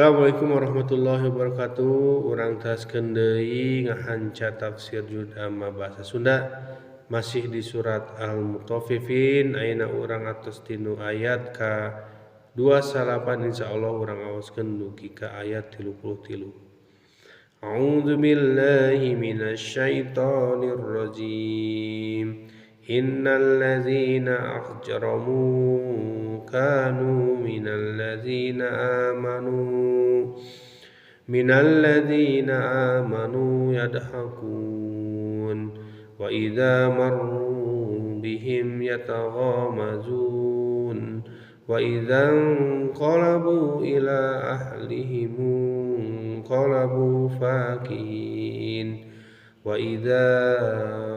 Assalamualaikum warahmatullahi wabarakatuh. Urang taskeun deui ngahanca tafsir juz amma bahasa Sunda masih di surat Al-Mutaffifin. Ayeuna urang atos tinu ayat ka 29, insyaallah urang awaskeun dugi ka ayat 33. A'udzu billahi minasyaitonir rajim. Innal ladzina ajramu kanu minal ladzina amanu yadhakun wa idza marru bihim yataghamazun wa idza inqalabu ila ahlihim inqalabu fakihin wa idza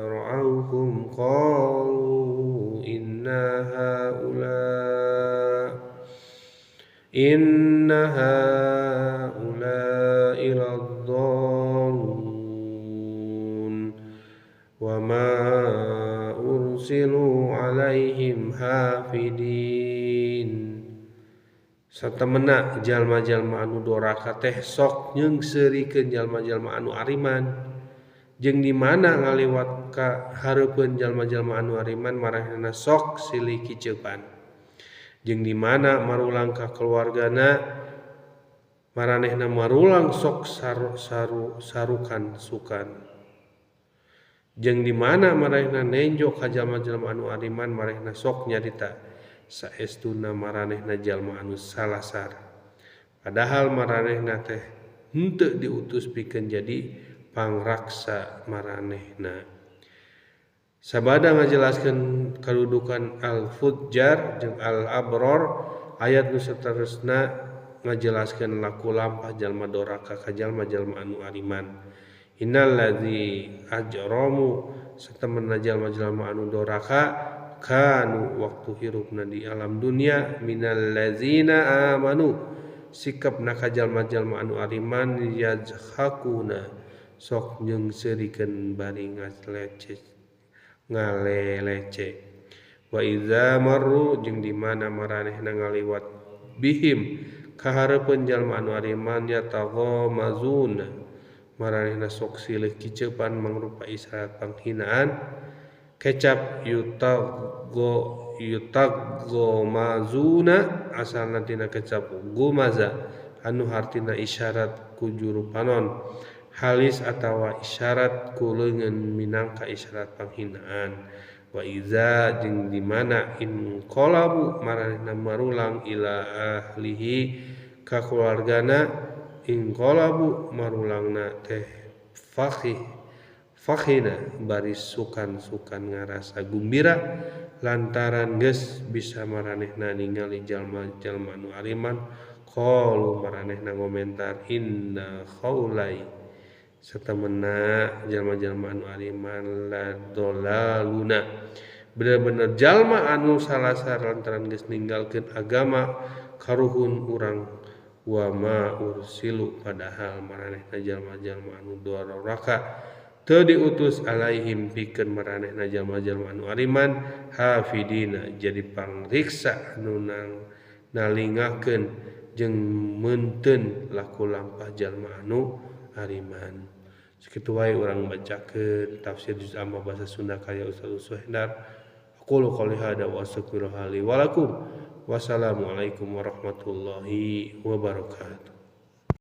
ra'awhum qalu inna haula'i laddallun wa ma ursilu alaihim hafidin. Satemena jalma-jalma anu doraka teh sok nyeungseurikeun jalma-jalma anu ariman, jeung di mana ngaliwat ka hareupeun jalma-jalma anu ariman maranehna sok silih kiceupan, jeung di mana marulang ka keluargana maranehna marulang sok sarukan sukan, jeung di mana maranehna nenjo ka jalma-jalma anu ariman maranehna sok nyarita saestuna maranehna jalma anu salasar, padahal maranehna teh henteu diutus pikeun jadi pangraksa maranehna. Sabada ngajelaskeun kadudukan al-fujjar jeung al-abror, ayat nu saterusna ngajelaskeun laku lampah jalma doraka ka jalma-jalma anu ariman. Innal ladzi ajramu, satemena jalma-jalma anu doraka kanu waktu hirupna di alam dunia minal ladzina amanu, sikapna ka jalma-jalma anu ariman yajhakuna sok nyeungseurikeun bari ngalelece. Wa idza marru, jeung di mana maranehna ngaliwat bihim ka hareupeun jalma anu ariman yataghamazuna maranehna sok silih kiceupan mangrupa isyarat panghinaan. Kecap yutaghamazuna asalna tina kecap gumaza anu hartina isyarat ku juru panon halis atawa isyarat ku leungeun minangka isyarat panghinaan. Wa iza, jeung di mana inqalabu maranehna marulang ila ahlihi ka keluargana, inqalabu marulangna teh fakhina bari sukan-sukan ngarasa gumbira lantaran geus bisa maranehna ningali jalma-jalma anu ariman. Qalu maranehna ngomentar inna khaulai, satemena jalma-jalma anu ariman la dolaluna, bener-bener jalma anu salasar lantaran geus ninggalkeun agama karuhun urang. Wa ma ursilu, padahal maranehna jalma-jalma anu doraka teu diutus alaihim pikeun maranehna jalma-jalma anu ariman hafidina, jadi pangriksa anu nalingakeun jeung meunteun laku lampah jalma anu ariman. Sakitu wae urang bacakeun tafsir juz amma bahasa Sunda karya Ustaz Suhendar. Aqulu qouli hada wa astaghfirullaha li wa lakum. Wassalamualaikum warahmatullahi wabarakatuh.